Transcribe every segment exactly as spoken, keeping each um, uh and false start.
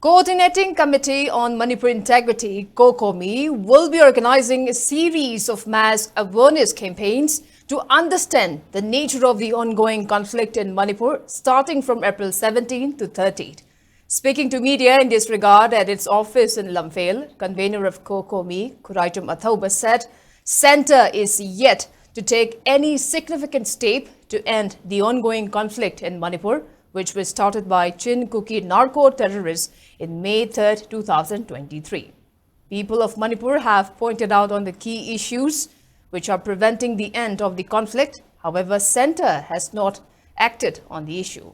Coordinating Committee on Manipur Integrity, COCOMI, will be organizing a series of mass awareness campaigns to understand the nature of the ongoing conflict in Manipur, starting from April seventeenth to thirtieth. Speaking to media in this regard at its office in Lamphel, convener of COCOMI, Khuraijam Athoba, said Centre is yet to take any significant step to end the ongoing conflict in Manipur, which was started by Chin Kuki narco terrorists in May third, two thousand twenty-three. People of Manipur have pointed out on the key issues which are preventing the end of the conflict. However, Centre has not acted on the issue.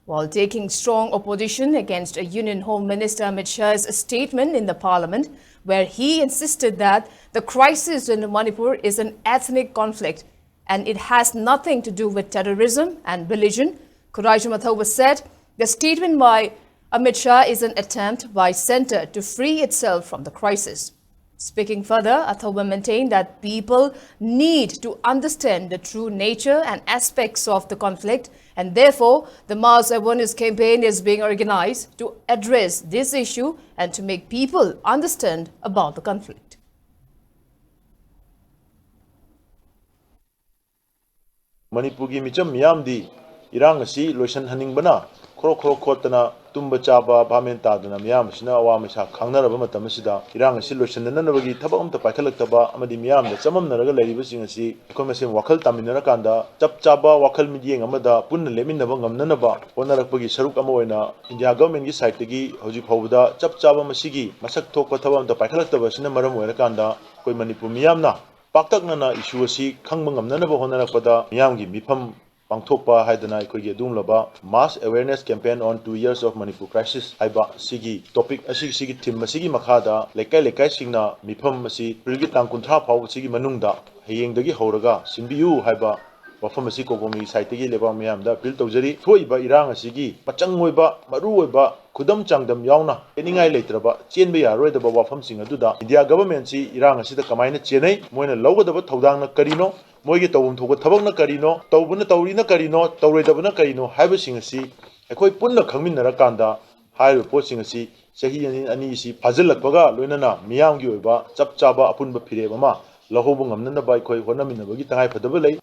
While taking strong opposition against a Union Home Minister Amit Shah's statement in the parliament, where he insisted that the crisis in Manipur is an ethnic conflict and it has nothing to do with terrorism and religion, Khuraijam Athoba said the statement by Amit Shah is an attempt by Centre to free itself from the crisis. Speaking further, Athoba maintained that people need to understand the true nature and aspects of the conflict, and therefore the mass awareness campaign is being organized to address this issue and to make people understand about the conflict. ꯃꯅꯤꯄꯨꯔꯒꯤ ꯃꯤꯆꯝ ꯃꯤꯌꯥꯝꯗꯤ ꯏꯔꯥꯡ ꯑꯁꯤ ꯂꯣꯏꯁꯤꯟꯍꯟꯅꯤꯡꯕꯅ ꯈꯣꯔꯣꯛ ꯈꯣꯔꯣꯛ ꯈꯣꯠꯇꯅ ꯇꯨꯝꯕ ꯆꯥꯕ ꯚꯥꯃꯦꯟ ꯇꯥꯗꯅ ꯃꯤꯌꯥꯝ ꯑꯁꯤꯅ ꯑꯋꯥ ꯃꯩꯁꯥ ꯈꯥꯡꯅꯔꯕ ꯃꯇꯝ ꯑꯁꯤꯗ ꯏꯔꯥꯡ ꯑꯁꯤ ꯂꯣꯏꯁꯤꯟꯅꯅꯕꯒꯤ ꯊꯕꯛ ꯑꯃꯠꯇ ꯄꯥꯏꯈꯠꯂꯛꯇꯕ ꯑꯃꯗꯤ ꯃꯤꯌꯥꯝꯗ ꯆꯃꯝꯅꯔꯒ ꯂꯩꯔꯤꯕꯁꯤꯡ ꯑꯁꯤ ꯑꯩꯈꯣꯏ ꯃꯁꯦꯟ ꯋꯥꯈꯜ ꯇꯥꯃꯤꯟꯅꯔꯀꯥꯟꯗ ꯆꯞ ꯆꯥꯕ ꯋꯥꯈꯜ ꯃꯤꯠꯌꯦꯡ ꯑꯃꯗ ꯄꯨꯟꯅ ꯂꯦꯞꯃꯤꯟꯅꯕ ꯉꯝꯅꯅꯕ ꯍꯣꯠꯅꯔꯛꯄꯒꯤ ꯁꯔꯨꯛ ꯑꯃ ꯑꯣꯏꯅ ꯏꯟꯗꯤꯌꯥ ꯒꯚꯔꯟꯃꯦꯟꯒꯤ ꯁꯥꯏꯠꯇꯒꯤ ꯍꯧꯖꯤꯛ ꯐꯥꯎꯕꯗ ꯆꯞ ꯆꯥꯕ ꯃꯁꯤꯒꯤ ꯃꯁꯛ ꯊꯣꯛꯄ ꯊꯕꯛ ꯑꯃꯠꯇ ꯄꯥꯏꯈꯠꯂꯛꯇꯕ ꯑꯁꯤꯅ ꯃꯔꯝ ꯑꯣꯏꯔꯀꯥꯟꯗ ꯑꯩꯈꯣꯏ ꯃꯅꯤꯄꯨꯔ ꯃꯤꯌꯥꯝꯅ ꯄꯥꯛꯇꯛꯅꯅ ꯏꯁꯨ ꯑꯁꯤ ꯈꯪꯕ ꯉꯝꯅꯅꯕ ꯍꯣꯠꯅꯔꯛꯄꯗ ꯃꯤꯌꯥꯝꯒꯤ ꯃꯤꯐꯝ ꯄꯥꯡꯊꯣꯛꯄ ꯍꯥꯏꯗꯅ ꯑꯩꯈꯣꯏꯒꯤ ꯑꯗꯨꯒꯨꯝꯂꯕ Mass Awareness Campaign on Two Years of Manipur Crisis ꯍꯥꯏꯕ ꯁꯤꯒꯤ ꯇꯣꯄꯤꯛ ꯑꯁꯤ ꯁꯤꯒꯤ ꯊꯤꯝ ꯑꯁꯤꯒꯤ ꯃꯈꯥꯗ ꯂꯩꯀꯥꯏ ꯂꯩꯀꯥꯏꯁꯤꯡꯅ ꯃꯤꯐꯝ ꯑꯁꯤ ꯑꯦꯄ꯭ꯔꯤꯜꯒꯤ ꯇꯥꯡ ꯀꯨꯟꯊ꯭ꯔꯥ ꯐꯥꯎꯕ ꯁꯤꯒꯤ ꯃꯅꯨꯡꯗ ꯍꯌꯦꯡꯗꯒꯤ ꯍꯧꯔꯒ ꯁꯤꯟꯕꯤꯌꯨ ꯍꯥꯏꯕ ꯋꯥꯐꯝ ꯑꯁꯤ ꯀꯣꯀꯣꯃꯤ ꯁꯥꯏꯠꯇꯒꯤ ꯂꯩꯕꯥꯛ ꯃꯤꯌꯥꯝꯗ ꯑꯄꯤꯜ ꯇꯧꯖꯔꯤ꯫ ꯊꯣꯛꯏꯕ ꯏꯔꯥꯡ ꯑꯁꯤꯒꯤ ꯃꯆꯪ ꯑꯣꯏꯕ ꯃꯔꯨ ꯑꯣꯏꯕ ꯈꯨꯗꯝ ꯆꯥꯡꯗꯝ ꯌꯥꯎꯅ ꯆꯦꯟꯅꯤꯡꯉꯥꯏ ꯂꯩꯇ꯭ꯔꯕ ꯆꯦꯟꯕ ꯌꯥꯔꯣꯏꯗꯕ ꯋꯥꯐꯝꯁꯤꯡ ꯑꯗꯨꯗ ꯏꯟꯗꯤꯌꯥ ꯒꯚꯔꯟꯃꯦꯟꯠꯁꯤ ꯏꯔꯥꯡ ꯑꯁꯤꯗ ꯀꯃꯥꯏꯅ ꯆꯦꯟꯅꯩ, ꯃꯣꯏꯅ ꯂꯧꯒꯗꯕ ꯊꯧꯗꯥꯡꯅ ꯀꯔꯤꯅꯣ, ꯃꯣꯏꯒꯤ ꯇꯧꯐꯝ ꯊꯣꯛꯄ ꯊꯕꯛꯅ ꯀꯔꯤꯅꯣ, ꯇꯧꯕꯅ ꯇꯧꯔꯤꯅ ꯀꯔꯤꯅꯣ, ꯇꯧꯔꯣꯏꯗꯕꯅ ꯀꯔꯤꯅꯣ ꯍꯥꯏꯕꯁꯤꯡ ꯑꯁꯤ ꯑꯩꯈꯣꯏ ꯄꯨꯟꯅ ꯈꯪꯃꯤꯟꯅꯔꯀꯥꯟꯗ ꯍꯥꯏꯔꯤꯕ ꯄꯣꯠꯁꯤꯡ ꯑꯁꯤ ꯆꯍꯤ ꯑꯅꯤ, ꯑꯅꯤꯁꯤ ꯐꯥꯖꯤꯜꯂꯛꯄꯒ ꯂꯣꯏꯅꯅ ꯃꯤꯌꯥꯝꯒꯤ ꯑꯣꯏꯕ ꯆꯞ ꯆꯥꯕ ꯑꯄꯨꯟꯕ ꯐꯤꯔꯦꯞ ꯑꯃ ꯂꯧꯍꯧꯕ ꯉꯝꯅꯅꯕ ꯑꯩꯈꯣꯏ ꯍꯣꯠꯅꯃꯤꯟꯅꯕꯒꯤ ꯇꯉꯥꯏꯐꯗꯕ ꯂꯩ꯫